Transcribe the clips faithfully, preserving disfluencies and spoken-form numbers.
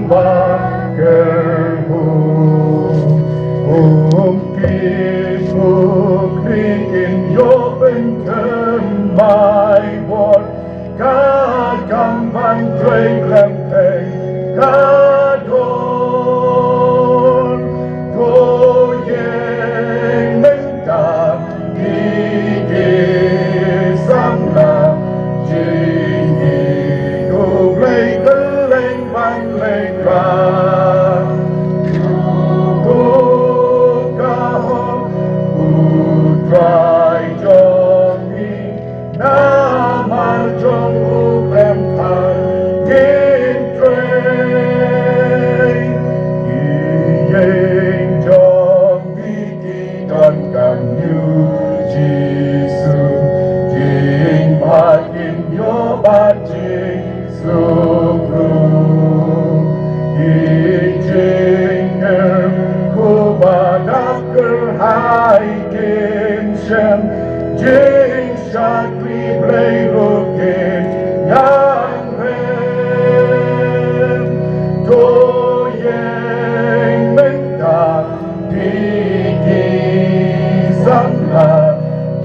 Baker hu, um ki pu kri in yo ben kem mai bor, ka kam ban trei klem peng ka don. To ïeng mynta, ki ki samla, jingïeit U Blei kylleng ban leit bha. Ko ka hok U Trai jong ngi, namar jong u khlem than ngin trei. Ki ïing jong ngi ki donkam ïa U Jisu, jingmut kin ïoh bad jingsuk ruh. Ki jingim kiba dap kyrhai kin shem, jing shakri Blei ruh kin ïeng rem. To ïeng mynta, phi ki samla,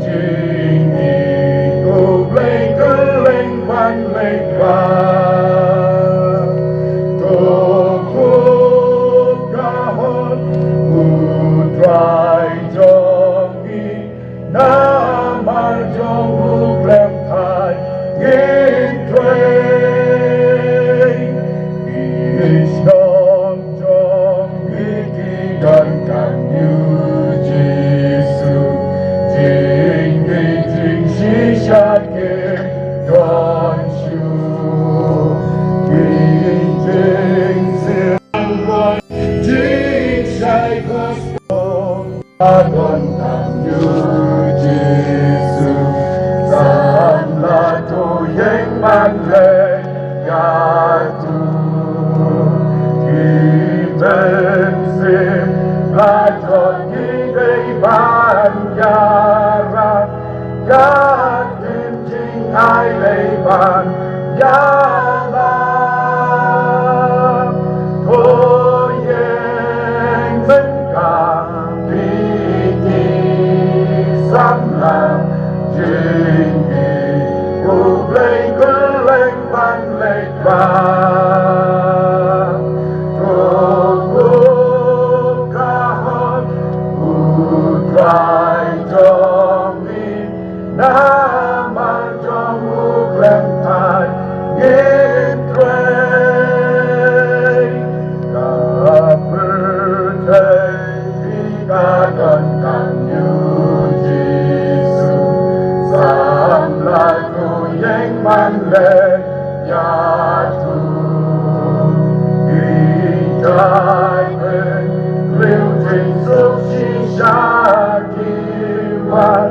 jingïeit U Blei kylleng ban leit bha. To ko ka hok U Trai jong ngi, namar jong u khlem than ngin trei. Ki shnong jong ngi ki donkam ïa U Jisu, jingïeit jingshisha ki don shuh. Ki jingsngewbha, jingshai gospel. Ka donkam ïa U Jisu, samla to ïeng ban leit ïathuh. Ki mynsiem la jot, ngi dei ban ïarap. Ka ktien jingai dei ban ïalam. To ïeng mynta, phi ki samla, jingïeit U Blei kylleng ban leit bha. To ko ka hok U Trai jong ngi, namar jong u khlem than ngin trei. Ka pyrthei ka donkam ïa U Jisu, samla to ïeng ban leit ïathuh. Ki jait briew jingsuk shisha ki wan